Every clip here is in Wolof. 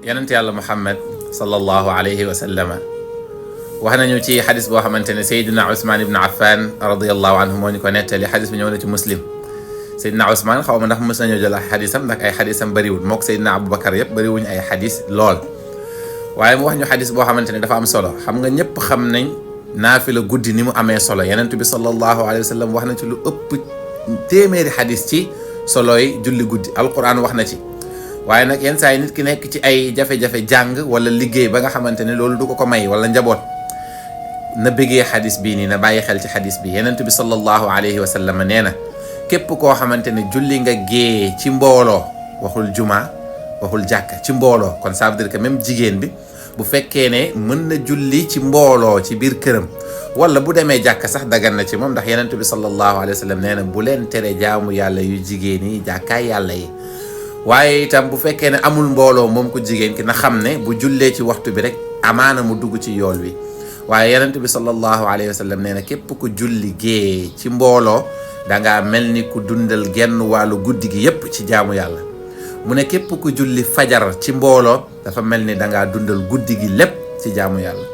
yonent yàlla Muhammad sallallahu alayhi wa sallama wax nañu ci xadis boo xamante ne Seydina Ousmane ibn Affan radiyallahu anhu moo ñu ko nettali xadis bi ñëw na ci Muslim. Seydina Ousmane xaw ma ndax mës nañoo jël ay xadisam ndax ay xadisam bëriwul mook Seydina Aboubacar yëpp bëriwuñ ay xadis lool waaye mu wax ñu xadis boo xamante ne dafa am solo. xam nga ñëpp xam nañ naafila guddi ni mu amee solo yonent bi sallallahu alayhi wa sallam wax na ci lu ëpp téeméeri xadis ci solo yi julli guddi alquran wax na ci. waaye nag yenn saa yi nit ki nekk ci ay jafe-jafe jàng wala liggéey ba nga xamante ne loolu du ko may wala njaboot na bëggee xadis bii nii na bàyyi xel ci xadis bi yonent bi sallallahu alayhi wa sallam nee na képp koo xamante ne julli nga gée ci mbooloo waxul juma waxul jàkka ci mbooloo kon ça veut dire que même jigéen bi bu fekkee ne mën na julli ci mbooloo ci biir këram wala bu demee jàkka sax dagan na ci moom ndax yonent bi sallallahu alayhi wa sallam nee na bu leen tere jaamu yàlla yu jigéen yi jàkkaay yàlla yi. waaye itam bu fekkee ne amul mbooloo moom ku jigéen ki na xam ne bu jullee ci waxtu bi rek amaana mu dugg ci yool wi waaye yonent bi sallallahu alayhi wa sallam nee na képp ku julli gée ci mbooloo dangaa mel ni ku dundal genn wàllu guddi gi yépp ci jaamu yàlla mu ne képp ku julli fajar ci mbooloo dafa mel ni dangaa dundal guddi gi lépp ci jaamu yàlla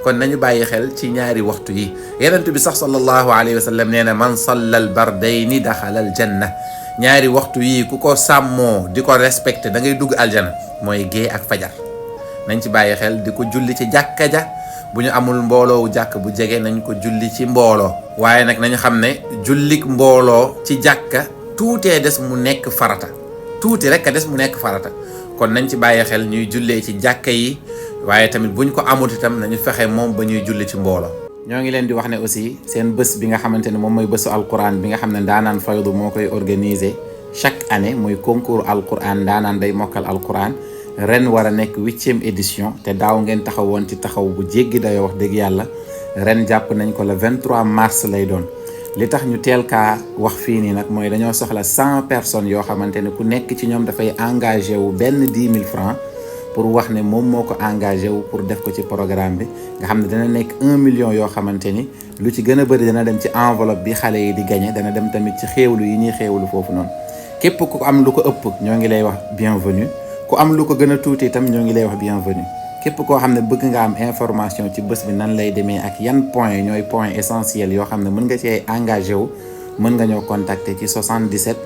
kon nañu bàyyi xel ci ñaari waxtu yi yonent bi sax sallallahu alayhi wa sallam nee na man salla al bardayni daxala al janna ñaari waxtu yii ku ko sàmmoo di ko respecté da ngay dugg aljana mooy gée ak fajar nañ ci bàyyi xel di ko julli ci jàkka ja bu ñu amul mbooloowu jàkk bu jege nañ ko julli ci mbooloo waaye nag nañu xam ne jullik mbooloo ci jàkka tuutee des mu nekk farata tuuti rek a des mu nekk farata kon nañ ci bàyyi xel ñuy jullee ci jàkka yi waaye tamit buñ ko amul itam nañu fexe moom ba ñuy julli ci mbooloo. ñoo ngi leen di wax ne aussi seen bés bi nga xamante ne moom mooy bésu alquran bi nga xam ne Ndaanaan Faydu moo koy organiser chaque année muy concours alquran Ndaanaan day mokkal alquran ren war a nekk 8e édition te daaw ngeen taxawoon ci taxaw bu jéggi dayoo wax dëgg yàlla ren jàpp nañ ko le 23 mars lay doon li tax ñu teel kaa wax fii nii nag mooy dañoo soxla 100 personnes yoo xamante ne ku nekk ci ñoom dafay engagé wu benn 10 000 francs pour wax ne moom moo ko engagé wu pour def ko ci programme bi nga xam ne dana nekk 1 million yoo xamante ni lu ci gën a bëri dana dem ci enveloppe bi xale yi di gagné dana dem tamit ci xéewlu yi ñuy xéewlu foofu noonu képp ku am lu ko ëpp ñoo ngi lay wax bienvenue ku am lu ko gën a tuuti itam ñoo ngi lay wax bienvenue képp koo xam ne bëgg nga am information ci bés bi nan lay demee ak yan point ñooy point essentiel yoo xam ne mën nga cee engagé wu mën nga ñoo contacter ci 77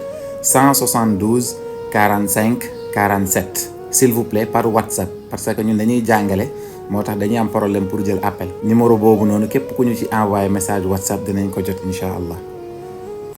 172 45 47 s'il vous plaît par WhatsApp parce que ñun dañuy jàngale moo tax dañuy am problème pour jël appel numéro boobu noonu képp ku ñu ci envoyé message WhatsApp dinañ ko jot incha allah.